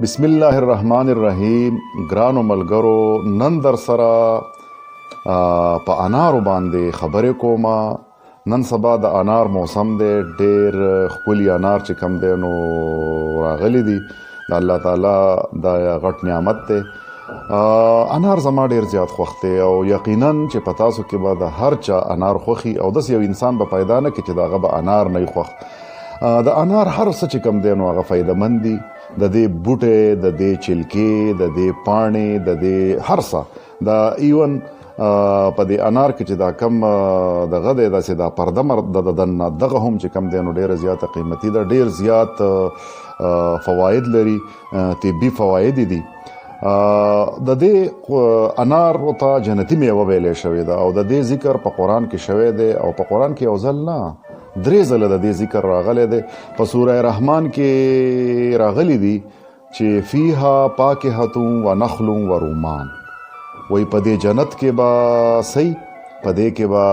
بسم الله الرحمن الرحیم. ګرانو ملګرو، نن در سره په انارو باندې خبرې کوم. نن سبا د انار موسم دی، ډیر ښکلي انار چې کم دی نو راغلي دي. د الله تعالی دا غټ نعمت دی. انار زما ډیر زیات خوښ دی او یقینا چې په تاسو کې به د هر چا انار خوښي او داسې یو انسان به پیدا نه کړي چې د هغه به انار نه خوښ. د انار هر څه چې کم دی نو هغه فایده مند دي، د دې بوټی، د دې چلکې، د دې پاڼې، د دې هر څه، د ایون په دې انار کې چې دا کم دغه دی، داسې دا پرده مر د دننه دغه هم چې کم دی نو ډیره زیاته قیمتي ده، ډیر زیات فواید لري، طبي فواید دي. د دې انار ته جنتي میوه ویلې شوې ده او د دې ذکر په قرآن کې شوی دی او په قرآن کې یو ځل نه، درې ځله د دې ذکر راغلی دی. په سوره رحمان کې راغلی دی چې فیها پاکهة و نخل و رومان، وایي په دې جنت کې به سي، په دې کې به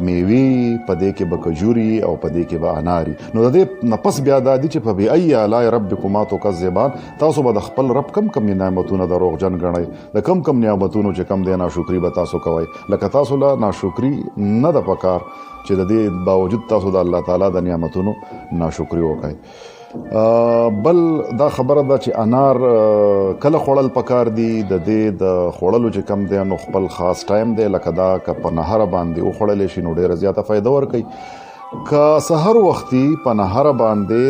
میوې، په دې کې به کجوري او په دې کې به اناري. نو د دې نه پس بیا دا دي چې فبأي آلاء ربکما تکذبان، تاسو به د خپل رب کم کم نعمتونه دروغجن ګڼئ، د کم کم نعمتونو چې کم دی ناشکري به تاسو کوئ. لکه تاسو له ناشکري نه ده پکار چې د دې باوجود تاسو د الله تعالی د نعمتونو ناشکري وکړئ. بل دا خبره ده چې انار کله خوړل پکار دي. د دې د خوړلو چې کم دی نو خپل خاص ټایم دی، لکه دا که په نهره باندې وخوړلی شي نو ډېره زیاته فایده ورکوي. که سحر وختي په نهره باندې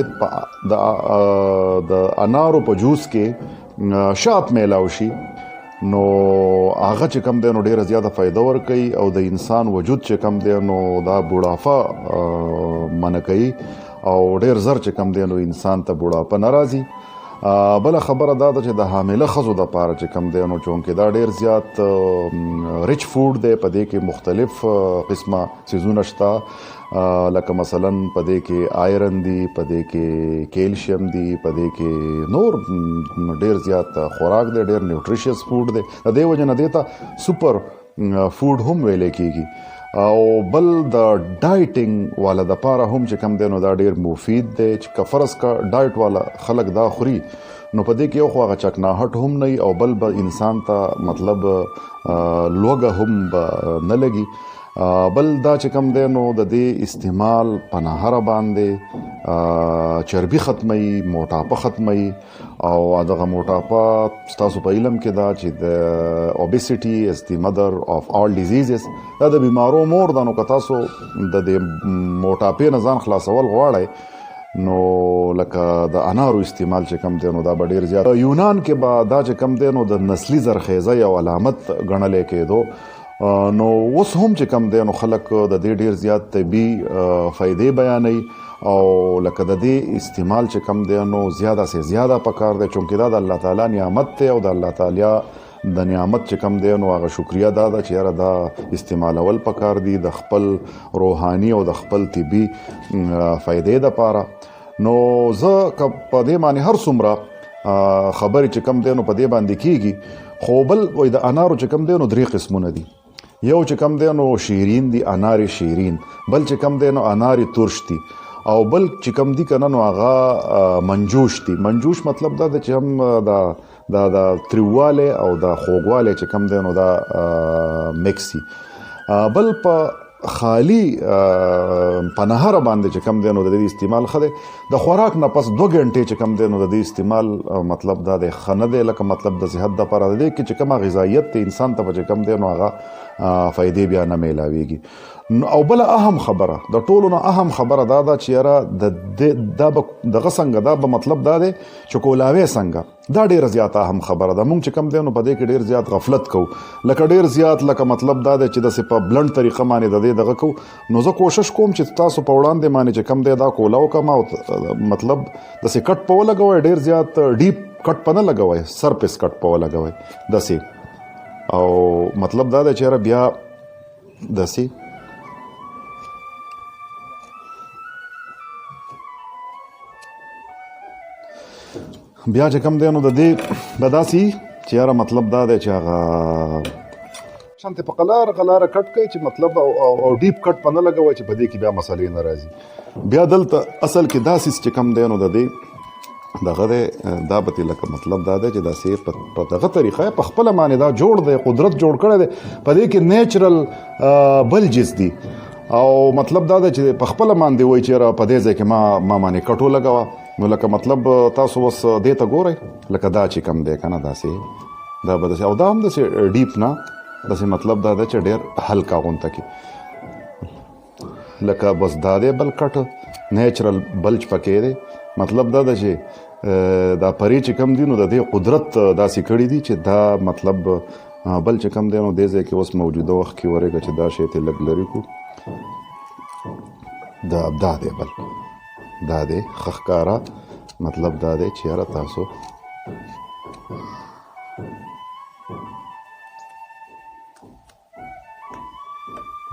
د انارو په جوس کې شات میلاو شي نو هغه چې کم دی نو ډېره زیاته فایده ورکوي او د انسان وجود چې کم دی نو دا بوډافه منع کوي او ډېر زر چې کم دی نو انسان ته بوډاپه نه راځي. بله خبره دا ده چې د حامله ښځو دپاره چې کم دی نو چونکې دا ډېر زیات ریچ فوډ دی، په دې کې مختلف قسمه څیزونه شته، لکه مثلا په دې کې آیرن دی، په دې کې کیلشیم دی، په دې کې نور ډېر زیات خوراک دی، ډېر نیوټریشیس فوډ دی. د دې وجې نه دې ته سپر فوډ هم ویلی کېږي. او بل د ډایټینګ والا د پاره هم چې کم دی نو دا ډېر مفید دی چې که فرض که ډایټ والا خلک دا خوري نو په دې کې یو خو هغه چکناهټ هم نه وي او بل به انسان ته مطلب لوږه هم به نه لګي. بل دا چې کم دی نو د دې استعمال په نهره باندې چربي ختموي، موټاپه ختموي. او دغه موټاپه ستاسو په علم کې ده چې د obesity is the mother of all diseases، دا د بیمارو مور ده. نو که تاسو د دې موټاپې نه ځان خلاصول غواړئ نو لکه د انارو استعمال چې کم دی نو دا به ډېر زیات. یونان کې به دا چې کم دی نو د نسلي زرخیزه یو علامت ګڼلی کېدو. نو اوس هم چې کم دی نو خلک د دې ډېر زیات طبي فایدې بیانوي او لکه د دې استعمال چې کم دی نو زیاده سه زیاده پکار دی، چونکې دا د الله تعالی نعمت دی او د الله تعالی د نعمت چې کم دی نو هغه شکریه دا ده چې یاره دا استعمالول پکار دي د خپل روحاني او د خپل طبي فایدې دپاره. نو زه که په دې باندې هر څومره خبرې چې کم دی نو په دې باندې کیږي، خو بل وایي د انارو چې کم دی نو درې قسمونه دي. یو چې کم دی نو شیرین دي، انار شیرین، بل چې کم دی نو انار ترش دي، او بل چې کم دي که نه نو هغه منجوش دي. منجوش مطلب دا ده چې هم دا د تریوالی او د خوږوالی چې کم دی نو دا مکس دي. بل په خالی په نهره باندې چې کم دی نو د دې استعمال ښه دی. د خوراک نه پس دوه ګنټې چې کم دی نو د دې استعمال مطلب دا دی ښه نه دی، لکه مطلب د صحت دپاره د دې کې چې کومه غذایت دی انسان ته به چې کم دی نو هغه فایدې بیا نه میلاویږي. او بله اهم خبره، د ټولو نه اهم خبره دا ده چې یاره د دې دا به دغه څنګه، دا به مطلب دا دی چې کولاوی څنګه، دا ډېره زیاته اهم خبره ده. مونږ چې کم دی نو په دې کې ډېر زیات غفلت کوو، لکه ډېر زیات، لکه مطلب دا دی چې داسې په بلند طریقه باندې د دې دغه کوو. نو زه کوشش کوم چې تاسو په وړاندې باندې چې کم دی دا کولا وکړم او مطلب داسې کټ په ولګوئ، ډېر زیات ډیپ کټ په نه لګوئ، سرفیس کټ په ولګوئ داسې. او مطلب دا دی چې یاره بیا داسې بیا چې کم دی نو د دې به داسې چې یاره مطلب دا دی چې هغه شانتې په قلاره قلاره کټ کوي چې مطلب او ډیپ کټ په نه لګوي چې په دې کې بیا مسلې نه راځي. بیا دلته اصل کې داسې چې کم دی نو د دې دغه دی، دا به لکه مطلب دا دی چې داسې په دغه طریقه په خپله باندې دا جوړ دی، قدرت جوړ کړی دی، په دې کې نیچرل بلجز دي. او مطلب دا دی چې په خپله باندې وایي چې یاره په دې ځای کې ما باندې کټ ولګوه. نو لکه مطلب تاسو اوس دې ته ګورئ، لکه دا چې کم دی که نه داسې دا به داسې، او دا هم داسې ډیپ نه داسې، مطلب دا دی چې ډېر هلکه غونته کې لکه بس دا دی بل کټ نیچرل بلج پکې دی. مطلب دا ده چې دا پرې چې کم دی نو د دې قدرت داسې کړی دی چې دا مطلب بل چې کم دی نو دې ځای کې اوس موجوده وخت کې ورېږه چې دا شی ته لږ لرې کړو. دا دی بل دا دی ښه ښکاره، مطلب دا دی چې یاره تاسو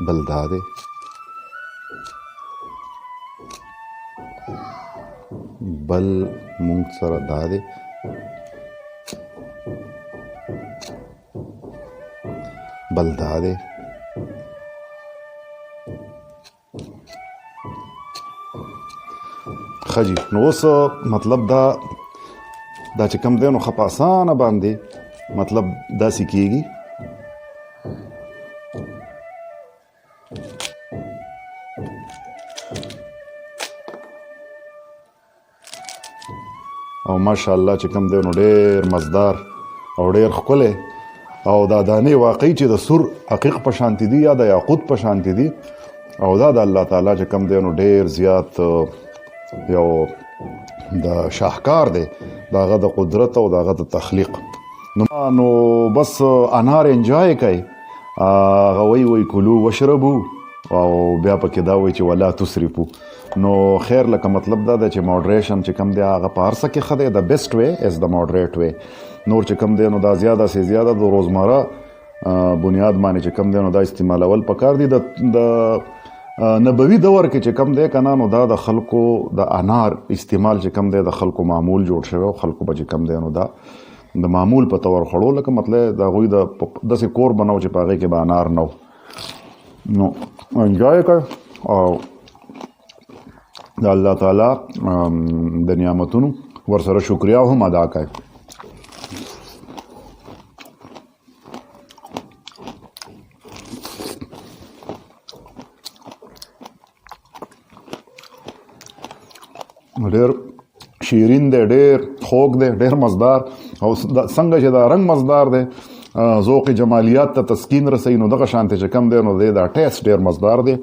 بل دا دی بل مونږ سره دا دی بل دا دی. ښه جي، نو اوس مطلب دا چې کوم دی نو ښه په اسانه باندې مطلب داسې کیږي. او ماشاءالله چې کوم دی نو ډېر مزدار او ډېر ښکلی، او دا دانې واقعي چې د سور عقیق په شانتې دي یا د یاقوت په شانتې دي. او دا د الله تعالی چې کوم دی نو ډېر زیات یو د شاهکار دی، د هغه د قدرت او د هغه د تخلیق. نو بس انار انجوای کوي، هغه وایي وایي کلو وشربو، او بیا پکې دا وایي چې ولا تسرفو. نو خیر لکه مطلب دا دی چې ماډریشن چې کوم دی هغه په هر څه کې ښه دی، د بیسټ وی از د ماډریټ وی. نور چې کوم دی نو دا زیاده سي زیاده د روزمره بنیاد باندې چې کوم دی نو دا استعمالول پکار دي. د نبوي دور کې چې کوم دی که نه نو دا د خلکو د انار استعمال چې کوم دی د خلکو معمول جوړ شوی، او خلکو به چې کوم دی نو دا د معمول په تور خوړو، لکه مطلب د هغوی د داسې کور به نه و چې په هغې کې به انار نه و. نو انجوای کړ او د الله تعالی د نعمتونو ورسره شکریا هم ادا کړئ. ډېر شیرین دی، ډېر خوږ دی، ډېر مزدار، او څنګه چې دا رنګ مزدار دی ذوق جمالیات ته تسکین رسوي، نو دغه شانتې چې کم دی نو دی دا ټیسټ ډېر مزدار دی.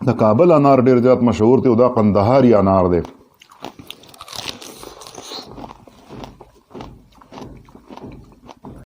د کابل انار ډېر زیات مشهور دی، او دا قندهاري انار دی.